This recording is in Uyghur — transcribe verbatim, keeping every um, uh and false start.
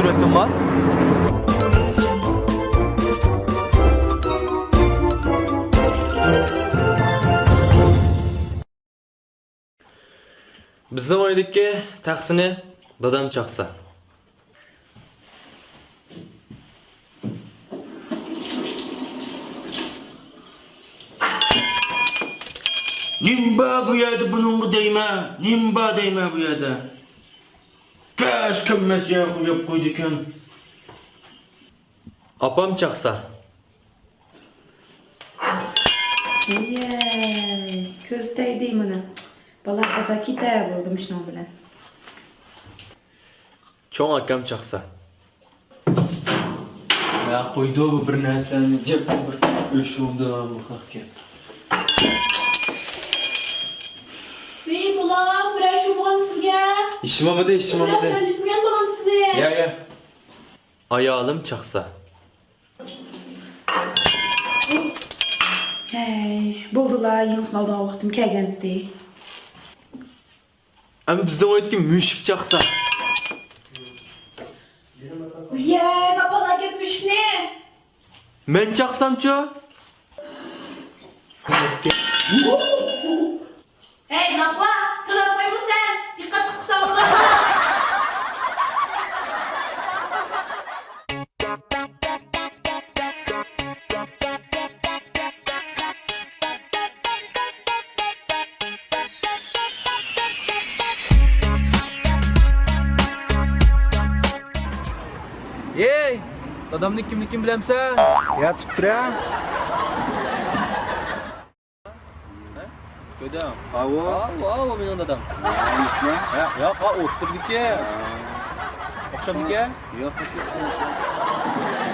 ئېھتىمال. بىزنىڭ ئۆيدىكى تەخسىنى دادام چاقسا. نېمە بار بۇ يەردە بۇنىڭغا دەيمەن، نېمە بار دەيمەن بۇ يەردە. كەس كەممەس يەر قويۇپ قويىدىكەن. ئاپام چاقسا. يەي، كۆز تەگدى مانا. بالا ئازا كېتە بولدۇم شۇنىڭ بىلەن. چوڭ ئاكام چاقسا. يا قويدۇ بۇ بىر نەرسىلەرنى، جىق بىر ئۆچ بولدى بۇ خەقكە. ۋىي، بۇلام، بىرەر ئىش بولمىغان سىزگە؟ ھېچنېمە بولمىدى، ھېچنېمە بولمىدى. بىرەر سەنجىتمىگەن بولغان سىزنى؟ يا، يا. ئايالىم چاقسا. ھەي، بولدىلا، يېڭىسىنى ئالىدىغان ۋاقتىم كەلگەنتى. ئەمما بىزنىڭ ئۆيدىكى مۈشۈك چاقسا. يەي، باپالا، ئەكەت مۈشۈكنى. مەن چاقسامچۇ؟ ھەي، ناپا، قىلىپ قويمىسەن، دىققەت قىلساڭلار. ھېي، دادامنىڭ كىملىكىنى بىلەمسەن؟ ياتىپ تۇرە. دادام. ئاۋۇ. ئاۋۇ، ئاۋۇ، مېنىڭ دادام. ھە، ياق، ھە، ئولتۇردىكەن. ئوخشامدىكەن؟ ياق، ياق.